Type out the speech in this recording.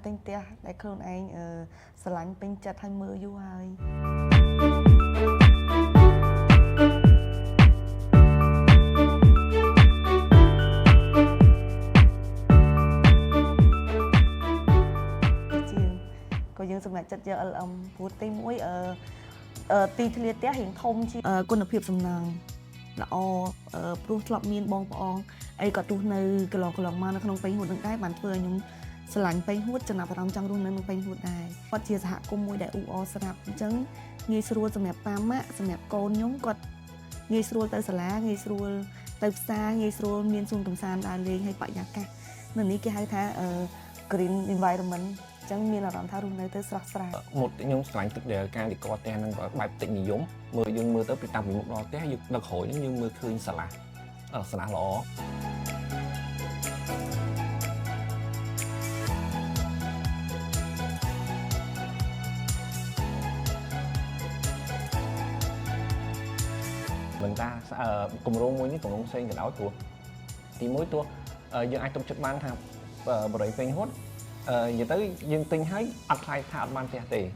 ទិញផ្ទះដែលខ្លួនឯងស្រឡាញ់ពេញចិត្តហើយមើលយូរហើយជាងក៏យើងសម្រេចចិត្តយក LM ព្រោះទីមួយទីធ្លាផ្ទះរៀងធំជាងគុណភាពសំណង់ល្អព្រោះធ្លាប់មានបងប្អូនអីក៏ទោះនៅកន្លងកន្លងមកនៅក្នុងប៉េងហួតនឹងដែរបានធ្វើឲ្យខ្ញុំស្រឡាញ់ប៉េងហួតចំណាប់អារម្មណ៍ចង់រស់នៅក្នុងប៉េងហួតដែរគាត់ជាសហគមន៍មួយដែលអ៊ូអរស្រាប់អញ្ចឹងងាយស្រួលសម្រាប់ប៉ាម៉ាក់សម្រាប់កូនខ្ញុំគាត់ងាយស្រួលទៅសាលាងាយស្រួលទៅផ្សារងាយស្រួលមានសួនកម្សាន្តដើរលេងហើយបរិយាកាសនៅនេះគេហៅថាgreen environment អញ្ចឹងមានអារម្មណ៍ថារស់នៅទៅស្រស់ស្រាយ មុតខ្ញុំស្រឡាញ់ទឹកដែលការទីកផ្ទះហ្នឹងបែបតិចនិយមមើលយើងមើលទៅពីតាំងពីមុខដល់ផ្ទះយើងដល់ក្រោយហ្នឹងយើងមើលឃើញសាឡាសាឡាល្អមិនថាគម្រោងមួយនេះគម្រោងផ្សេងក៏ដោយព្រោះទីមួយទោះយើងអាចទុកចិត្តបានថាបរិយពេញហួតនិយាយទៅយើងទិញហើយអត់ខ្លាចថាអត់បានផ្ទះទេ។